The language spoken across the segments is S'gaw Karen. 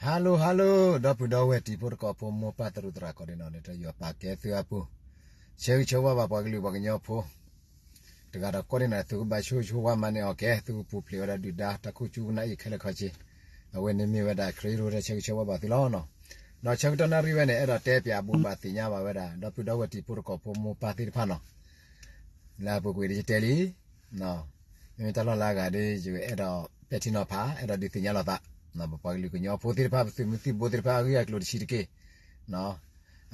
Hello hello ဒီပုၢ်ဒီဝဲၢ်တံၤဖိသကိးဖိ မိၢ်ပၢ်သရူးသရၣ် ကိးဒံနီၢ်ဂၤဒဲး ယွၤပာ်ကဲသုအပူၤ, ဆၢဂ့ၤဆၢဝါဘၣ်ပှၤကလုာ်ပှၤကညီဖိ တဂၤဒီးကိးဒံနီၢ်ဂၤဒဲး သုကဘၣ်ဆိၣ်ဂ့ၤဆိၣ်ဝါမၤန့ၢ်အီၣ်ကဲ သုကပူၤဖျဲးဝဲဒၣ်ဒုၣ်ဒါတၢ်ခိၣ်ကၠူကနၣ်အံၤခဲလၢာ်ခဲဆ့, အဝဲန့ၣ်မ့ၢ်ဝဲဒၣ်ခရံာ်ဖိတၢ်ဆၢဂ့ၤဆၢဝါဘၣ်သုလီၤ. ဒီးဆၢကတီၢ်နၣ်ရံၣ်ဝဲန့ၣ် အဲၣ်ဒိးတဲပၠးဘူးဘၣ်သ့ၣ်ညါဘၣ်ဝဲဒၣ် ဒီပုၢ်ဒီဝဲၢ်တံၤဖိသကိးဖိ မိၢ်ပၢ်သ့ၣ်တဖၣ်နီၢ် လၢအပူၤကွံာ်ဒ်ယတဲလံ, မ့မ့ၢ်တၢ်လီၢ်လၢအဂၤဒီး ယအဲၣ်ဒိးပဲာ်ထံနီၤဖး အဲၣ်ဒိးဒုးသ့ၣ်ညါလိာ်သး ပပှၤကလုာ်ကညီဖိသ့ၣ်တဖၣ် ပသုးမုၢ်သံၣ်ဘိသ့ၣ်တဖၣ် အဂ့ၢ်အကျိၤတဆံးတက့ၢ်.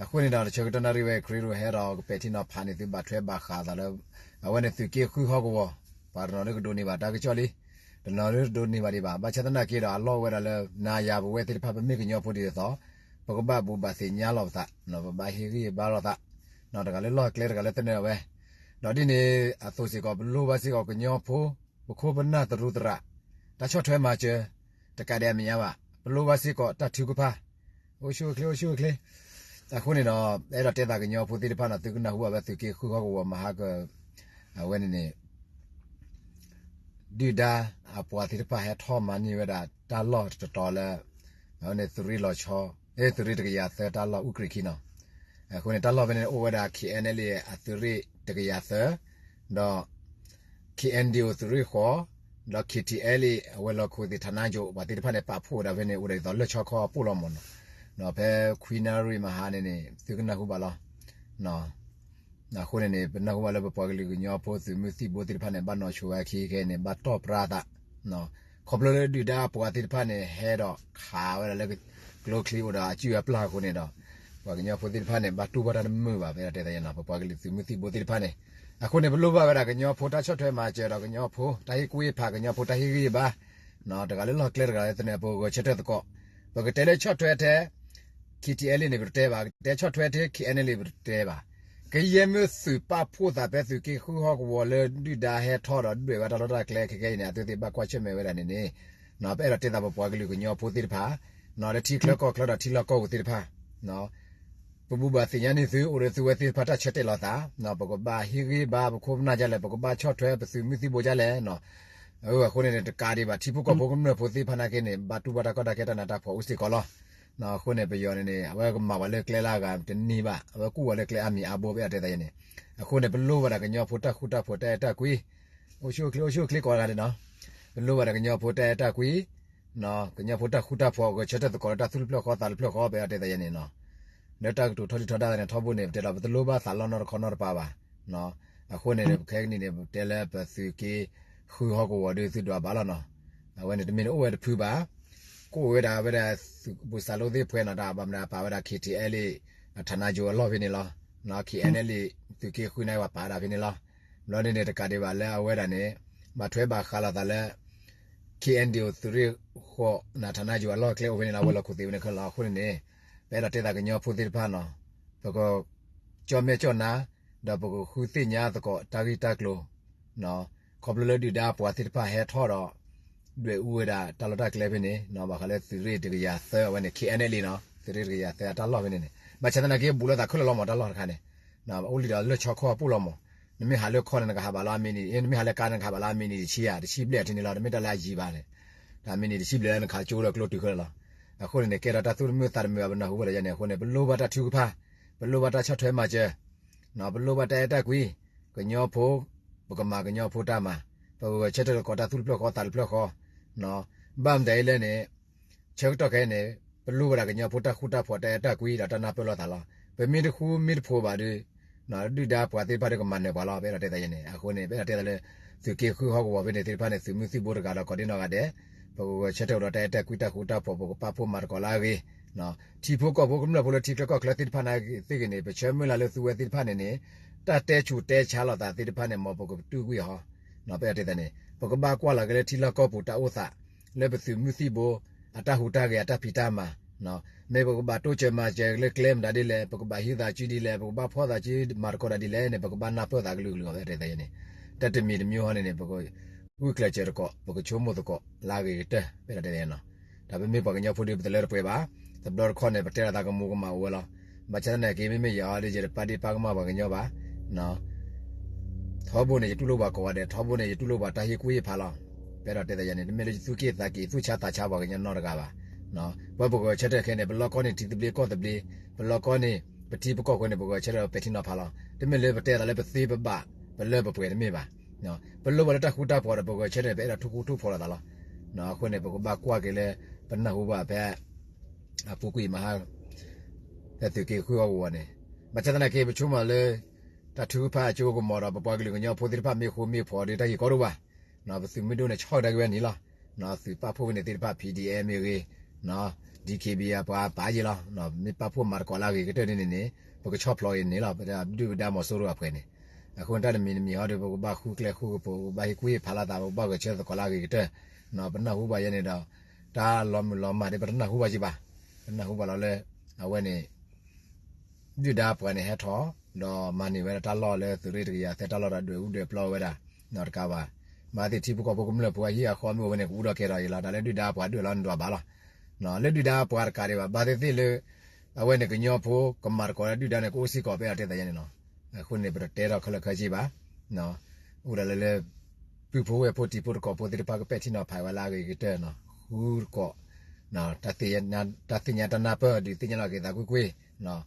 အဃိန့ၣ်ဒီး ဆၢကတီၢ်နၣ်ရံၣ်ဝဲ ခရံာ်ဖိဟဲဒီးကပဲာ်ထံနီၤဖးန့ၣ် သုဘၣ်ထွဲဘၣ်ဃးသးလၢ အဝဲန့ၣ်သုးက့ဃုဟီၣ်ကဝီၤ, ပှၤတနီၤဒုးကဒိးန့ၢ်ဘၣ်တၢ်ကစီၣ်လံ, တနီၤဒုးတဒိးန့ၢ်ဘၣ်ဒံးဘၣ်. ဘၣ်ဆၣ်သနာ်က့ဒီး အလီၢ်ဝဲဒၣ်လၢ နၤယၤပဝဲသ့ၣ်တဖၣ် ပမ့ၢ်ကညီဖိဒ်သိး ပကဘၣ်ဘူးဘၣ်သ့ၣ်ညါလိာ်ပသး, ပဘၣ်ဟ့ၣ်ဂံၢ်ဟ့ၣ်ဘါလိာ်သး, တဂၤလၢလီၢ်ကျဲ တဂၤလၢသနၢၣ်ဝဲ, ဒီးဒ်န့ၣ်အသိးစ့ၢ်ကီး ပလိၣ်ဘၣ်စ့ၢ်ကီးကညီဖိ ပခိၣ်ပနၢ်သရူးသရၣ် တၢ်ဆီၣ်ထွဲမၤစၢၤ တကးဒံးအမဲာ်ညါဘၣ်, ပလိၣ်ဘၣ်စ့ၢ်ကီးတၢ်ထုကဖၣ်, အိၣ်ဆူၣ်အိၣ်ချ့ အိၣ်ဆူၣ်အိၣ်ချ့. အဃိန့ၣ်ဒီး အဲၣ်ဒိးတဲသးကညီဖိသ့ၣ်တဖၣ်နီၢ် သုကနၢ်ဟူဘၣ်ဝဲသုးက့ဃုဟီၣ်ကဝီၤမဟါက အဝဲန့ၣ်န့ၣ် ဒုၣ်ဒါအပှၤသ့ၣ်တဖၣ်ဟဲထီၣ်မၤန့ၢ်ဝဲဒၣ်တၢ်လီၢ်တတီၤလၢ အဝဲန့ၣ်သုးရ့ၣ်လီၤဆီ, သုးရ့ၣ်တကယၤသၢတၢ်လီၢ်အူကြ့ၢ်ခံနီၢ်. အဃိန့ၣ် တၢ်လီၢ်ဖဲန့ၣ်အိၣ်ဝဲဒၣ် KNLA အသုးရ့ၣ်တကယၤသၢ, ဒီး KNDO သုးရ့ၣ်ဃိး, ဒီး KTLA အဝဲလီၢ်ခိၣ်သ့ၣ် ဌာနချုပ် ပှၤသ့ၣ်တဖၣ်န့ၣ် ပာ်ဖှိၣ်ဝဲဒၣ်ဖဲန့ၣ် အိၣ်ဒၣ်ဒ်သိးလၢဆီခီအပူၤလီၤမၢ်နီၢ်. ဒီးဖဲခွံနၣ်ရံၣ်မဟါန့ၣ်န့ၣ် သုကနၢ်ဟူဘၣ်လီၤ. အဃိန့ၣ်န့ၣ် ပနၢ်ဟူဘၣ်လၢပပှၤကလုာ်ကညီဖိ သုးမုၢ်သံၣ်ဘိသ့ၣ်တဖၣ်န့ၣ် ဘၣ်နီၢ်ဆိဝဲခံခဲအံၤန့ၣ် ဘၣ်တီၢ်ပြၢသး, ခီဖျိလၢဒုၣ်ဒါအပှၤသ့ၣ်တဖၣ်န့ၣ် ဟဲဒီးခးဝဲဒၣ်လၢကျိချံအိၣ်ဒီးအစုၣ်အပျၢ်အဃိန့ၣ်ဒီး ပှၤကညီဖိသ့ၣ်တဖၣ်န့ၣ် ဘၣ်တူၢ်ဘၣ်တၢ်တမုာ်ဘၣ် ပအဲၣ်ဒိးတဲသးယဲနီၢ် ပပှၤကလုာ်သုးမုၢ်သံၣ်ဘိသ့ၣ်တဖၣ်န့ၣ်. အဃိန့ၣ် ပလိၣ်ဘၣ်ဝဲဒၣ်ကညီဖိတၢ်ဆီၣ်ထွဲမၤစၢၤဒီးကညီဖိတၢ်ဟ့ၣ်ကူၣ်ဟ့ၣ်ဖး ကညီဖိတၢ်ဟ့ၣ်ဂံၢ်ဟ့ၣ်ဘါ တဂၤလၢလီၢ်ကျဲတဂၤလၢသနၢၣ် ပဂဲၤဆၢထၢၣ်သကိး, ပကတဲလၢဆီၣ်ထွဲထဲ KTLA န့ၣ် ပတတဲဘၣ်, ကတဲဆီၣ်ထွဲထဲ KNLA ပတတဲဘၣ်. ကယဲၢ်မ့ၢ်သုးပာ်ဖှိၣ်သးဖဲသုးက့ဃုဟီၣ်ကဝီၤလၢဒုၣ်ဒါဟဲထီၣ်ဒီးဒွဲၣ်ဝဲတၢ်လီၢ်တၢ်ကျဲခဲခဲအံၤန့ၣ် အသုသ့ၣ်ဘၣ်ကွၢ်ဆၢၣ်မဲာ်ဝဲဒၣ်န့ၣ်န့ၣ်, ပအဲၣ်ဒိးတဲသးပပှၤကလုာ်ကညီဖိသ့ၣ်တဖၣ် လၢထံချၢကီၢ်ချၢဒီးထံလီၢ်ကီၢ်ပူၤသ့ၣ်တဖၣ် ပဘူးဘၣ်သ့ၣ်ညါန့ၢ်သု အိၣ်ဒီးသုဝဲသ့ၣ်တဖၣ်တၢ်ဆၢတဲာ်လီၤသး, ပကဘၣ်ဟ့ၣ်ဂံၢ်ဘါပခိၣ်ပနၢ်ဒ်လဲၣ်, ပကဘၣ်ဆီၣ်ထွဲပသုးမုၢ်သံၣ်ဘိဒ်လဲၣ်. အဃိန့ၣ်န့ၣ် တကးဒံးဘၣ် ထံဖိကီၢ်ဖိကမျၢၢ်ဖိသ့ၣ်တဖၣ်နာ်က့န့ၣ် ဘၣ်တူၢ်ဘၣ်တၢ်ကီတၢ်ခဲတၢ်နးတၢ်ဖှီၣ်အိၣ်စ့ၢ်ကီးလီၤ. အဃိန့ၣ် ပယီၤန့ၣ်န့ၣ် အဝဲကမၤပှၤလၢကျဲလၢအဂၤတန့ၢ်ဘၣ်, အဝဲကူၣ်ပှၤလၢကျဲအါမံၤအါဘိ ပအဲၣ်ဒိးတဲသးယဲန့ၣ်. အဃိန့ၣ် ပလိၣ်ဘၣ်ဒၣ်ကညီဖိတၢ်ဃူတၢ်ဖိးတၢ်အဲၣ်တၢ်ကွံ, အိၣ်ဆူၣ်အိၣ်ချ့ အိၣ်ဆူၣ်အိၣ်ချ့ကိးဂၤဒဲးနီၢ်, ပလိၣ်ဘၣ်ဒၣ်ကညီဖိတၢ်အဲၣ်တၢ်ကွံ ကညီဖိတၢ်ဃူတၢ်ဖိး ဂဲၤဆၢထၢၣ်သကိးလၢတၢ်သူၣ်တဖျၢၣ်ဃီသးတဖျၢၣ်ဃီ ပအဲၣ်ဒိးတဲသးယဲန့ၣ်နီၢ်. လၢတၢ်ကတိၤထီဒုၣ်ထီဒါသးန့ၣ် ထီဘိန့ၣ် ပတဲဒီးပတလိၣ်ဘၣ်သးလီၢ်နီတခီနီတပၤဘၣ်. အဃိန့ၣ် ခဲကနံၣ်န့ၣ် ပတဲလၢပသုးက့ဃုဟီၣ်ကဝီၤဒီးသုဒွးဘၣ်လီၤနီၢ်. အဝဲန့ၣ်တမ့ၢ်န့ၣ်အိၣ်ဝဲတဖုဘၣ်, ကအိၣ်ဝဲဒၣ်ဝဲဒၣ် ပူၤစးလိသ့ၣ်ဖှဲနီၢ် တၢ်ဘၣ်မနုၤပာ်ဝဲဒၣ် KTLA အ ဌာနချုပ် အလီၢ်ဖဲန့ၣ်လီၤ. KNLA သုးက့ဃုန့ၣ်ပှၤပာ်ဝဲဒၣ်ဖဲန့ၣ်လီၤ. ဘျီန့ၣ်န့ၣ် တကးဒံးဘၣ်လၢအဝဲဒၣ်န့ၣ် ဘၣ်ထွဲဘၣ်ဃးလိာ်သးလၢ KNDO သုးရ့ၣ်ဃိးန့ၣ် ဌာနချုပ် အလီၢ်ကျဲအိၣ်ဖဲန့ၣ်လီၤ, အဝဲလီၢ်ခိၣ်သ့ၣ်ဝဲန့ၣ်ခဲလၢာ်လီၤ. အဃိန့ၣ်န့ၣ် ပအဲၣ်ဒိးတဲသးကညီဖိသ့ၣ်တဖၣ်နီၢ်, ပက ကၠီၣ်မဲာ်ကၠီၣ်နါ ဒီးပကဃုသ့ၣ်ညါသကိးတၢ်ဂ့ၢ်တၢ်ကျိၤ ခီဖျိလၢဒုၣ်ဒါပှၤသ့ၣ်တဖၣ်ဟဲထီၣ်ဒီး ဒွဲၣ်အူဝဲဒၣ်တၢ်လီၢ်တၢ်ကျဲဖဲန့ၣ် ဘၣ်ဃးလၢသုးရ့ၣ်တကယၤသၢ အဝဲန့ၣ် KNLA နီၢ်, သုးရ့ၣ်တကယၤသၢအတၢ်လီၢ်ဖဲန့ၣ်န့ၣ် ဘၣ်ဆၣ်သနာ်က့ဘူးလိာ်သးခဲလၢာ်လီၤမၢ် တၢ်လီၢ်တခါန့ၣ် အိၣ်လံဒီးလၢဆီခီၣ်အပူၤလီၤမၢ်. နမ့ၢ်ဟးလၢခီန့ၣ် နကဟးဘၣ်လၢအမံးနံး, နမ့ၢ်ဟးလၢကါန့ၣ် နကဟးဘၣ်လၢအမံးနံးတဆံဧါ, တဆံဘျဲၣ်ထံန့ၣ်လီၤ, တမ့ၢ်တၢ်လၢအယံၤဘၣ်န့ၣ်, တၢ်မံးနံးတဆံဘျဲၣ်လၢနကဟးကၠိဒီးကျိတုၤခဲလၢာ်လီၤ. အဃိန့ၣ်န့ၣ် ကဲထီၣ်တၢ်သူၣ်တမုာ်သးတမုာ်အပနၢ်ဟူဝဲဒၣ်ယဲန့ၣ်, အဃိန့ၣ် ပလိၣ်ဘၣ်တၢ်ထုကဖၣ်, ပလိၣ်ဘၣ်တၢ်ဆီၣ်ထွဲမၤစၢၤ, ပလိၣ်ဘၣ်တၢ်အဲၣ်တၢ်ကွံ, ကညီဖိ ပကမၤကညီဖိတၢ်မၤ, ပကဂဲၤဆၢထၢၣ်သကိးတၢ်သူၣ်တဖျၢၣ်ဃီသးတဖျၢၣ်ဃီ, ဘၣ်မတၤဒ်လဲၣ်န့ၣ် ဆၢကတီၢ်ခဲအံၤန့ၣ် ပလိၣ်ဝဲဒၣ်ကညီဖိတၢ်ဃူတၢ်ဖိးတၢ်အဲၣ်တၢ်ကွံဒီးတၢ်နၢ်ပၢၢ်လိာ်သးလီၤ. ပမ့ၢ်တဃူမ့ၢ်တဖိးဘၣ်ဒီး ဒုၣ်ဒါပှၤသ့ၣ်တဖၣ်ဒီးကမၤနၢၤပှၤလီၤ, ပအဲၣ်ဒိးတဲသးယဲန့ၣ်. အဃိန့ၣ် ပအဲၣ်ဒိးတဲသးလၢ သုးက့ဃုဟီၣ်ကဝီၤဖဲန့ၣ်သ့ၣ်တဖၣ်န့ၣ် သုးမုၢ်သံၣ်ဘိတဂၤဒီးကိးဒံနီၢ်ဂၤဒဲး ပကဂဲၤဆၢထၢၣ်အိၣ်ဒီးတၢ်အဲၣ်တၢ်ကွံတၢ်ဃူတၢ်ဖိး ပကပာ်ဖှိၣ်မၤသကိးလၢအဂ့ၤ ထံဖိကီၢ်ဖိကမျၢၢ်ဖိလၢထံချၢကီၢ်ချၢသ့ၣ်တဖၣ်နာ်က့သ့ၣ်ဂ့ၤန့ၣ် ပဆၢမုၢ်လၢ်လၢသုဝဲသ့ၣ်တဖၣ်န့ၣ်န့ၣ် တၢ်တဲဆူးတဲဆါလိာ်သးသ့ၣ်တဖၣ်န့ၣ် မ်ပကတူၢ်ကွံာ်အီၤ, ပအဲၣ်ဒိးတဲသးန့ၣ် ပကဘၣ်ကွၢ်လီၤက့ၤလၢထံလီၢ်ကီၢ်ပူၤတၢ်အိၣ်သး လၢပသုးမုၢ်သံၣ်ဘိ အတၢ်ဟူးတၢ်ဂဲၤအတၢ်ဖံးတၢ်မၤ မ့ၢ်ပကဘၣ်တိစၢၤမၤစၢၤလၢကျဲမတၤဒ်လဲၣ်, ပကဘၣ်ဟံးသးစုဒ်လဲၣ်, ပကဘၣ်ဖီၣ်သးစုမၤသကိးတၢ်ဒ်လဲၣ်န့ၣ် ပကဘၣ်နၢ်ပၢၢ်သးကလုာ်ကလုာ် ပအဲၣ်ဒိးတဲသးန့ၣ်. တၢ်တမံၤတမံၤဟီန့ၣ်န့ၣ် ပကဂုာ်ကျဲးစၢးသကိး ပကဆိကမိၣ်သကိးလၢအဂ့ၤကတၢၢ် ပအဲၣ်ဒိးတဲသးန့ၣ်. တၢ်ပမ့ၢ်ပှၤကညီဖိဒီးပတလၢတပှဲၤဘၣ်, တဘျီတခီၣ်န့ၣ် ပတဲဒၣ်သးကမူၤကမၣ်အိၣ်ဝဲလီၤ. ဘၣ်ဆၣ်သနာ်က့ မ့မ့ၢ်ယၤအီၤဒီး ယတပာ်ဒ့ၣ်ပာ်ကမၣ်ပှၤကညီဘၣ် ထီဘိန့ၣ် ယတူၢ်လိာ်ပှၤကိးဂၤဒဲး, ထီဘိန့ၣ် ယတူၢ်လိာ်ပှၤတၢ်ဟ့ၣ်ကူၣ်ဟ့ၣ်ဖးလီၤ. ပအဲၣ်ဒိးတဲသးယၤန့ၣ် တမ့ၢ်လၢယသူၣ်က့ၣ်သးက့ၤ သူၣ်ဆါသးဆါပှၤကညီနီတဂၤဘၣ်. ပဝဲပဂဲၤဆၢထၢၣ်ခဲအံၤန့ၣ် ပလီၢ်ကီၢ်န့ၣ်ထံသဘျ့ကီၢ်သဘျ့, ပလီၢ်ကီၢ်န့ၣ် ပထံပကီၢ်ဃိန့ၣ် ပဂဲၤဆၢထၢၣ်ပဲာ်ထံနီၤဖးလီၤ. တမ့ၢ်လၢပတဲသးလၢပသ့ပဘၣ် ပလၢပပှဲၤတမ့ၢ်ဘၣ်. ပလိၣ်ဘၣ်လၢတၢ်ဃူတၢ်ဖိးဒီး ပဂဲၤဆၢထၢၣ်န့ၣ် ပအဲၣ်ဒိးထိၣ်ဃူထိၣ်ဖိးလိာ်သးလီၤ. အဃိန့ၣ် ပကဘၣ်ကွၢ်က့ၤလၢ ပနၢ်ဟူဘၣ်ဖဲ အပူၤကွံာ်မဟါ ဖဲသုးက့ဃုအဂီၢ်န့ၣ်, ဘၣ်ဆၣ်သနာ်က့ ပဆိကမိၣ်လၢ တၢ်ထုကဖၣ်အကၠိကမီၤဒီး ပပှၤကလုာ်ကညီဖိသ့ၣ်တဖၣ်မ့ၢ်ဃူမ့ၢ်ဖိးဒီး တၢ်ဂ့ၢ်ကီဒိၣ်ဘၣ်. ပသုးမုၢ်ဒိၣ်န့ၣ် ဆီၣ်ကဒါက့ၤဝဲန့ၣ်လီၤ. သုးပာ်ဖှိၣ်ဝဲန့ၣ်သ့ၣ်တဖၣ် P D M မ့ၢ်ဂ့ၤ, D K B A ပှၤပာ်ယ့ၢ်လီၤ. မ့ၢ်ပာ်ဖှိၣ်မၤသကိးလၢအဂ့ၤကတၢၢ်ဒ်န့ၣ်န့ၣ် ပကဆီၣ်ဖျိးအီၤန့ၣ်လီၤ. ပဒုၣ်ပဒါမီၤစိရိၤအပှဲၤန့ၣ်, အဃိန့ၣ် တၢ်တမံၤတမံၤဟီဒီး ပကဘၣ်ဃုကျဲဃုကပူၤ, ပကဘၣ်ဟ့ၣ်ကူၣ်ဟ့ၣ်ဖးလိာ်သး, ပကဘၣ်ဂဲၤဆၢထၢၣ်သကိးလၢအဂ့ၤကတၢၢ်. ပနၢ်ဟူဘၣ်ယဲန့ၣ်ဒီး တၢ်လီၤမုၢ်လီၤမၢ်ဒီး ပတနၢ်ဟူဘၣ်က့ၤဘၣ်. ပနၢ်ဟူဘၣ်လီၤလၢ အဝဲန့ၣ် ဒုၣ်ဒါပှၤန့ၣ်ဟဲထီၣ် ဒီးမၤန့ၢ်ဝဲဒၣ်တၢ်လီၢ်လၢသုးရ့ၣ်တကယၤသၢ တၢ်လီၢ်ဒီးဒွဲၣ်အူဒွဲၣ်ပျီဝဲဒၣ် နီတကးဘၣ်. မၤသ့ၣ်ထံဖိကီၢ်ဖိကမျၢၢ်ဖိအဟံၣ်အဃီမ့ၢ်အိၣ်ဝဲန့ၣ် ကအူဒီးကဲထီၣ်အံၤလီၤ. တၢ်လၢဒုၣ်ဒါပှၤဒွဲၣ်လီၤန့ၣ်ဒွးဘၣ်လီၤ. လၢဒုၣ်ဒါပှၤတကးဒံးဘၣ်, ဘၣ်သ့ၣ်သ့ၣ်လၢ အဝဲန့ၣ်ကညီဖိကမၤသကိးလၢဒုၣ်ဒါန့ၣ် ကအိၣ်စ့ၢ်ကီး ပအဲၣ်ဒိးတဲသးယဲန့ၣ်လီၤ. အဃိန့ၣ် ပတတဲထီၣ်ခဲလၢာ်ခဲဆ့ဘၣ်. အိၣ်ဒၣ်လၢလၢ ပုၢ်ဖိဝဲၢ်ဖိတံၤဖိသကိးဖိသ့ၣ်တဖၣ်ကပဲာ်ထံနီၤဖးဝဲလၢအဂ့ၤကတၢၢ်, ဃုသကိး တၢ်သ့ၣ်ညါတၢ်နၢ်ပၢၢ် ဒုးသ့ၣ်ညါလီၤက့ၤသးကွ့ၢ်ကွ့ၢ်.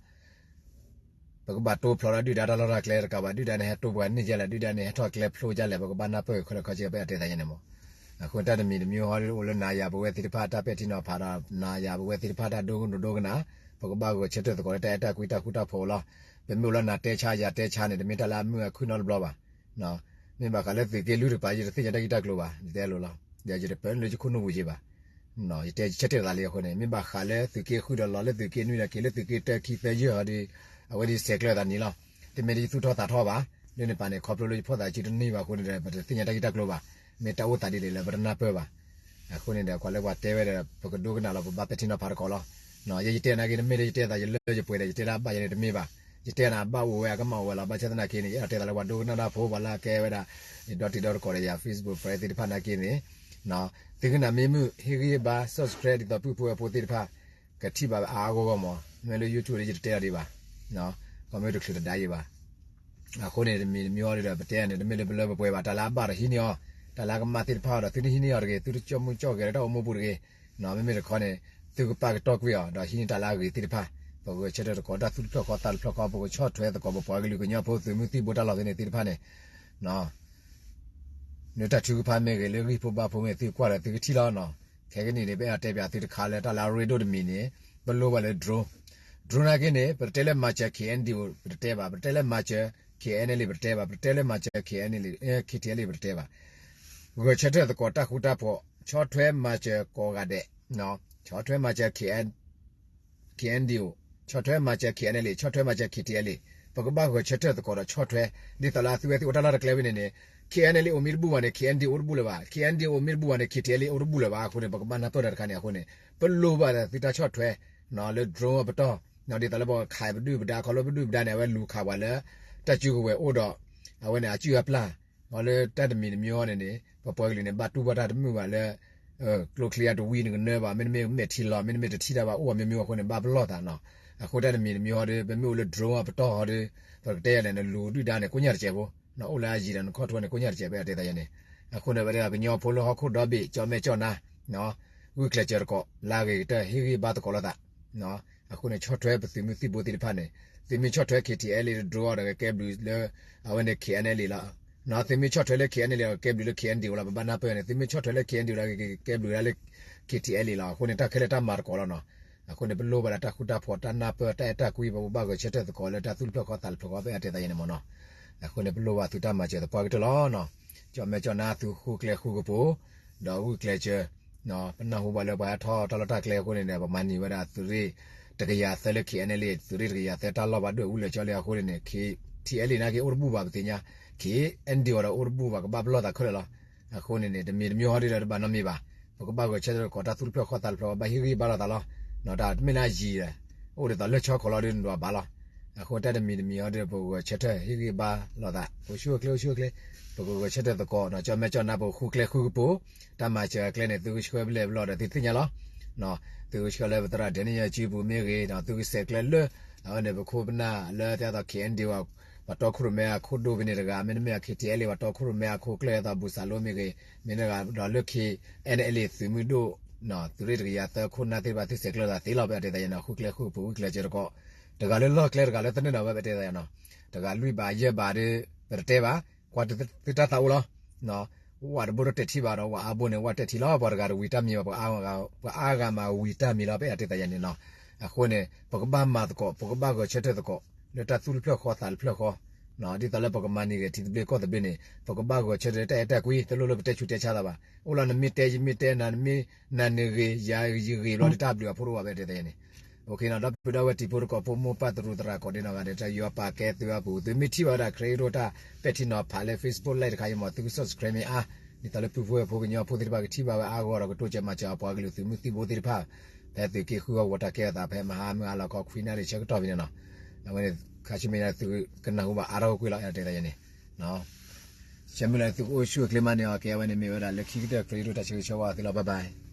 ပကဘၣ်တိဖျိးဒီးဒုၣ်ဒါတၢ်လီၢ်တၢ်ကျဲတကးဘၣ်, ဒုၣ်ဒါန့ၣ် ဟဲတိပှၤန့ၢ်ဒ်လဲၣ်, ဒုၣ်ဒါန့ၣ် ဟဲထီၣ်ကျဲဖျိဒ်လဲၣ်, ပကဘၣ်နၢ်ပၢၢ်ခဲလၢာ်ခဲဆ့ ပအဲၣ်ဒိးတဲသးယဲန့ၣ်မး. အဃိတၢ်တမံၤတမံၤဟီဒီး အိၣ်လၢနၤယၤပဝဲသ့ၣ်တဖၣ်တၢ်ပဲာ်ထံနီၤဖးဒီး နၤယၤပဝဲသ့ၣ်တဖၣ်တၢ်ဒိကနၣ်ဒိကနၣ်, ပကဘၣ်ဂဲၤဆၢထၢၣ်သကိးလၢတၢ်အဲၣ်တၢ်ကွံတၢ်ဃူတၢ်ဖိးလီၤ. ပမ့ၢ်အိၣ်လၢနၤတဲဆါယၤတဲဆါန့ၣ် တမ့ၢ်တၢ်လၢအမုာ်အခုၣ်နီတဘျီဘၣ်. မ့ၢ်ဘၣ်ဃးလၢသုးက့လွံၢ်တကပၤ ယတသ့ၣ်ညါတၢ်ဂ့ၢ်တၢ်ကျိၤဘၣ်, ယတဲလိၤလီၤ. ယတပၢလၢယခိၣ်နူာ်ပူၤယံၤဘၣ်. ယတဲဆၢထၢၣ်သးလံအဃိန့ၣ် မ့ၢ်ဘၣ်ဃးလၢသုးက့ဃုာ်ဒီးလီၤလၢသုးက့နွံဒီးက့ၤလၢသုးက့တၢခံသၢယဲၢ်ဟီဒီး အဝဲဒ်စဲးကျၢသးန့ၣ်လီၤ. တမ့ၢ်ဒ်ယသူၣ်ထီၣ်သးထီၣ်ဘၣ်. လၢန့ၣ်ပာ်န့ၣ် ခီဖျိလၢယဖီၣ်သးစုတန့ၢ်ဘၣ်အဃိန့ၣ်ဒီး ပတသ့ၣ်ညါတၢ်ဂ့ၢ်တၢ်ကျိၤဘၣ်. မ့ၢ်တၢ်အိၣ်သးဒ်လဲၣ်လၢပတနၢ်ပၢၢ်ဘၣ်. အဃိန့ၣ်ဒီး ကွၢ်လၢပှၤတဲဝဲဒီး ပကဒိကနၣ်လီၤ ပဘၣ်ပဲာ်ထံနီၤဖးသကိးလီၤ. ယဲယတဲနာ်က့ တမ့ၢ်လၢယတဲသးယလၢယပှဲၤဒီး ယတဲဒၣ်ဘၣ်ယဲန့ၣ်တမ့ၢ်ဘၣ်. ယတဲနၤဘၣ်အိၣ်ဝဲအကမၣ်အိၣ်ဝဲလီၤ. ဘၣ်ဆၣ်သနာ်က့န့ၣ် ယအဲၣ်ဒိးတဲသးလၢပှၤဒိကနၣ်တၢ်ဖိ ပှၤလၢအကဲဝဲဒၣ် ယဒီတံၤဒီသကိးဒီးယၤ Facebook friend သ့ၣ်တဖၣ်နာ်က့န့ၣ် သုကနၣ်မ့ၢ်မုာ် ဟ့ၣ်ဂံၢ်ဘါ subscribe ဒ်သိးပုၢ်ဖိဝဲၢ်ဖိသ့ၣ်တဖၣ် ကထံၣ်ဘၣ်အါအါဂီၢ်ဂီၢ်မး. မ့ၢ်လၢ YouTube ဒီး ယတတဲအီၤဒံးဘၣ်. ခီမ့ၢ်တချုးတဒါယံၤဘၣ်. အဃိန့ၣ် တမံၤတမံၤဟီဒီး ပတဲန့ၣ် တမ့ၢ်လၢပလၢပပှဲၤဘၣ်. တၢ်လၢအဘၣ်ဒီးဟံးန့ၢ်အီၤ, တၢ်လၢအကမၣ်သ့ၣ်တဖၣ်ဒီး သုတဟံးန့ၢ်အီၤတဂ့ၤ, သုတကၠီၣ်မုၢ်ကၠီၣ်ဂဲၤလၢတၢ်အိၣ်မူပူၤတဂ့ၤ. မ့မ့ၢ်တခီန့ၣ် သုကပာ်ကတီၢ်ကွံာ်အီၤ ဒီးဟံးန့ၢ်တၢ်လၢအဂ့ၤသ့ၣ်တဖၣ်, ပဂဲၤဆၢထၢၣ်သကိးတၢ်သူၣ်တဖျၢၣ်ဃီသးတဖျၢၣ်ဃီ, ပကဆီၣ်ထွဲသကိးပပှၤကလုာ်ကညီဖိသုးမုၢ်သံၣ်ဘိတၢ်လီၢ်သ့ၣ်န့ၣ်သ့ၣ်တဖၣ်န့ၣ် လၢတၢ်ထုကဖၣ်မ့ၢ်ဂ့ၤ, လၢဂံၢ်ဖိဘါဖိမ့ၢ်ဂ့ၤ, သုကွၢ်ဒီးသုကထံၣ်လီၤနီၤ. ခဲကနံၣ်န့ၣ် ပအဲၣ်ဒိးတဲပၠးသုတခါလၢတၢ်လၢအရ့ဒိၣ်တမံၤန့ၣ်, ပလိၣ်ဘၣ်လၢ drone, drone နာ်က့န့ၣ် ပတတဲလၢမၤစၢၤ K N D O ပတတဲဘၣ်, ပတတဲလၢမၤစၢၤ K N L A ပတတဲဘၣ်, ပတတဲလၢမၤစၢၤ K N L A, K T L A ပတတဲဘၣ်. ဂဲၤဆၢထၢၣ်သကိးတၢ်ဃူတၢ်ဖိး, ဆီၣ်ထွဲမၤစၢၤကိးဂၤဒဲး, ဆီၣ်ထွဲမၤစၢၤ K N K N D O, ဆီၣ်ထွဲမၤစၢၤ K N L A, ဆီၣ်ထွဲမၤစၢၤ K T L A, ပကဘၣ်ဂဲၤဆၢထၢၣ်သကိးဒီးဆီၣ်ထွဲ, ဒ်သိးလၢအသုဝဲသ့ၣ်အိၣ်တၢ်လီၢ်တၢ်ကျဲဝဲန့ၣ်န့ၣ်, K N L A အိၣ်မ့ၢ်တဘူၣ်ဘၣ်န့ၣ် K N D O အိၣ်တဘူၣ်လၢၤဘၣ်, K N D O အိၣ်မ့ၢ်တဘူၣ်ဘၣ်န့ၣ် K T L A အိၣ်တဘူၣ်လၢၤဘၣ်အဃိန့ၣ် ပကဘၣ်နၢ်ပၢၢ်တၢ်တခါန့ၣ်အဃိန့ၣ်, ပလိၣ်ဘၣ်သုတၢ်ဆီၣ်ထွဲ လၢ drone အပတီၢ်, ဒ်သိးလၢပကခးပဒုၣ်ပဒါ ခီဖျိပဒုၣ်ပဒါန့ၣ် အဝဲလူၤခးပှၤလၢ တၢ်စုကဝဲၤအိၣ်ဒီး အဝဲန့ၣ်အစုအပျၢ် အီၤလၢတၢ်တမံၤတမံၤအံၤန့ၣ်န့ၣ် ပပှၤကလုာ်န့ၣ် ဘၣ်တူၢ်ဘၣ်တၢ်တမုာ်ဘၣ်လၢ ကျိချံအတဝံၤနကနၢဘၣ်, မ့တမ့ၢ်မဲာ်ထံလီၤ, မ့တမ့ၢ်တထံၣ်တၢ်ဘၣ်အိၣ်ဘၣ်မ့ၢ်မ့ၢ်အဃိန့ၣ် ဘၣ်ပလီၢ်သးနီၤ. အဃိတၢ်တမံၤတမံၤဟီဒီး ပမ့ၢ်အိၣ်လၢ drone အပတီၢ်ဟီဒီး ပကတဲယၤလဲၣ်န့ၣ် လူၤဒုၣ်ဒါန့ၣ် ကိညၢ်တစဲးဖိ, အိၣ်လၢအယံၤဒီးနခီၣ်ထူန့ၣ် ကိညၢ်တစဲး ပအဲၣ်ဒိးတဲသးယဲန့ၣ်. အဃိန့ၣ် ပဝဲဒၣ်ကညီဖိလၢဟီၣ်ခိၣ်ဒီဘ့ၣ် ကၠီမဲာ်ကၠီနါ ဂုာ်ကျဲးစၢးသကိး လၢအဂ့ၤကတၢၢ် ဟ့ၣ်ဂံၢ်ဘါသကိးလိာ်သး အဃိန့ၣ် ဆီၣ်ထွဲပသုးမုၢ်သံၣ်ဘိသ့ၣ်တဖၣ်န့ၣ်, သုမ့ၢ်ဆီၣ်ထွဲ K T L A ဒီး drone ဒီးကကဲဘျုးလၢ အဝဲန့ၣ် K N L A လီၤ. သုမ့ၢ်ဆီၣ်ထွဲလၢ K N L A ဒီးကကဲဘျုးလၢ K N D O လီၤ. ပဘၣ်နၢ်ပၢၢ်န့ၣ် သုမ့ၢ်ဆီၣ်ထွဲလၢ K N D O ဒီးကကဲဘျုးဒၣ်လၢ K T L A လီၤ. အဃိန့ၣ် တၢ်ခဲလၢာ်တၢ်မၤသကိးလီၤနီၤ. အဃိန့ၣ် ပလိၣ်ဘၣ်လၢတၢ်ဃူတၢ်ဖိး တၢ်နၢ်ပၢၢ် တၢ်အဲၣ်တၢ်ကွံ ပကဘၣ်ဂဲၤဆၢထၢၣ်သကိးလၢတၢ်သူၣ်တဖျၢၣ်ဃီသးတဖျၢၣ်ဃီ ပအဲၣ်ဒိးတဲသးယဲန့ၣ်မ့ၢ်နီၤ. အဃိန့ၣ် ပလိၣ်ဘၣ်သုတၢ်မၤစၢၤသပှၢ်ကတၢၢ်လီၤနီၤ. ကၠီမဲာ်ကၠီနါ သုဃုကျဲဃုကပူၤ ဒီးဂုာ်ကျဲးစၢး ပနၢ်ဟူဘၣ်လၢပှၤဟဲထီၣ်တၢ်လီၢ်တၢ်ကျဲအဃိန့ၣ်ဒီး ပမၤန့ၢ်ဝဲဒၣ်သုးရ့ၣ် တကယၤသၢလၢ K N L A သုးရ့ၣ်တကယၤသၢတၢ်လီၢ်ဘၣ်ဒွဲၣ်အူလၢာ်ကၠီလံအဃိန့ၣ်န့ၣ် K T L A နာ်က့အိၣ်တဘူၣ်ဘၣ်ပသ့ၣ်ညါ, K N D O ဒီးအိၣ်တဘူၣ်ဘၣ် ကဘၣ်ပလီၢ်သးခဲလၢာ်လီၤ. အဃိန့ၣ်န့ၣ် တမံၤတမံၤဟီဒ်ဒီးတဘၣ်နီတမံၤဘၣ်, ပကဘၣ်ဂဲၤဆၢထၢၣ်သကိးတၢ်သူၣ်တဖျၢၣ်ဃီသးတဖျၢၣ် ဘၣ်ဟ့ၣ်ဂံၢ်ဘါလိာ်သးလီၤ. တၢ်တမ့ၢ်လၢအယံၤဒီး အိၣ်ဒ်သိးလၢဆီခီလီၤဒ်နဒွးဘၣ်လီၤ. အဃိတၢ်တမံၤတမံၤဟီဒ်ဒီး ပကဂဲၤဆၢထၢၣ်ဟ့ၣ်ဂံၢ်ဘါလိာ်သး အိၣ်ဆူၣ်အိၣ်ချ့ အိၣ်ဆူၣ်အိၣ်ချ့, ပကဂဲၤဆၢထၢၣ်သကိးနီၤ. ကၠီမဲာ်ကၠီနါ ပဃုကျဲဃုကပူၤ တၢ်မၤစၢၤအကျဲန့ၣ် သုကဆှၢပလဲၣ်ပလီၢ်ဒီးသုသ့ၣ်ညါလီၤ. သုကဆှၢလၢပသရၣ်ဒဲန့ၣ် YouTube ပူၤမ့ၢ်ဂ့ၤ, သုကဆဲးကျၢလၢ အဝဲန့ၣ် ပခိၣ်ပနၢ်လၢတၢ်သိး K N D O အ ပှၤတီခိၣ်ရိၣ်မဲအခိၣ်ဒိၣ်ဖဲန့ၣ်တဂၤ, မ့တမ့ၢ် KTLA ပှၤတီခိၣ်ရိၣ်မဲအခိၣ်ကျၢၢ် အသးဘူၣ်စးလိမ့ၢ်ဂ့ၤ, မ့ၢ်တဂၤဒီးလၢ KNLA သုးမုၢ်ဒိၣ် သုးရ့ၣ်တကယၤသၢခိၣ်နၢ်သ့ၣ်တဖၣ် သ့ၣ်စဲးကျၢၤသးသ့လီၤ ပအဲၣ်ဒိးတဲသးယၤန့ၣ်, ဃုကျဲဃုပူၤ ဝံၣ်ကျဲၤစဲးတကိး, တဂၤလၢလီၢ်ကျဲ တဂၤလၢသနၢၣ်နီၤ ပအဲၣ်ဒိးတဲသးယၤနီၤ, တဂၤလွံၢ်ဘးယဲၢ်ဘးဒီး ပတတဲဘၣ်, ကွၢ်သုတၢ်သးအိၣ်လီၤ. ဝဲတဘိဒီးတဲာ်ထံဘၣ်ဒီး ဝဲအါဘိန့ၣ် ဝဲတဲာ်ထံလီၤ, ပှၤတဂၤတဝံၤတၢ်မံၤဘၣ်, ပှၤအါဂၤမးဝံၤတၢ်မံၤလီၤ ပအဲၣ်ဒိးတဲသးယၤန့ၣ်နီၤ. အဃိန့ၣ် ပကဘၣ်မၤသကိး ပကဘၣ်ဂဲၤဆၢထၢၣ်သကိး လၢတၢ်သူၣ်တဖျၢၣ်ဃီသးတဖျၢၣ်ဃီ, ဒ်သိးလၢပကမၤန့ၢ်ဂ့ၤထံသဘျ့ကီၢ်သဘျ့န့ၣ် ပကဘၣ်ဂဲၤဆၢထၢၣ်လၢတၢ်အဲၣ်တၢ်ကွံ, တလိၣ်လၢပတဲဆူးတဲဆါသးဘၣ်. အိၣ်လီၤနမ့ၢ်တဲယမ့ၢ်တဲ နမ့ၢ်နၤနဂ့ၤ ယၤယဂ့ၤဘျီ တၢ်ဘျုးအဖိတအိၣ်ဘၣ် ပအဲၣ်ဒိးတဲသးယၤန့ၣ်. ဒီပုၢ်ဒီဝဲၢ်တံၤဖိသကိးဖိ မိၢ်ပၢ်သရူးသရၣ်ကိးဒဲးနီၢ်ဂၤဒဲး တၢ်ယူးယီၣ်ပာ်ကဲသုအပူၤ သုမ့ၢ်ထံၣ်ဘၣ်ဝဲဒၣ် ခရံာ်အိၣ်တၢ်ပဲာ်ထံနီၤဖးလၢ Facebook Live တခါအံၤမး သုက subscribe မ့ၢ်အါ, ဒ်သိးလၢပုၢ်ဖိဝဲၢ်ဖိကညီဖိသ့ၣ်တဖၣ်ကထံၣ်ဘၣ်ဝဲအါဂီၢ်ဒီး ကတိစၢၤမၤစၢၤအပှၤကလုာ်သုးမုၢ်သံၣ်ဘိသ့ၣ်တဖၣ် ဖဲသုးက့ဃုအဂီၢ် တၢ်ကဲအသးဖဲမဟါမုၢ်အါလီၤခီ ခွံနၣ်ရံၣ်ဆၢကတီၢ်ဖဲန့ၣ်နီၤ. အဝဲန့ၣ် ခါဆူမဲာ်ညါသုကနၢ်ဟူဘၣ်အါထီၣ်ကွ့ၢ်လီၤ အဲၣ်ဒိးတဲသးယၤန့ၣ်. ဆၢမုၢ်လၢ်သုကအိၣ်ဆူၣ်အိၣ်ချ့မးန့ၢ်အီၤ ကဲဝဲန့ၣ်မ့ၢ်ဝဲဒၣ်လၢခံကတၢၢ် ခရံာ်ဒိၣ်တၢ်ဆၢဂ့ၤဆၢဝါသုလီၤ bye bye.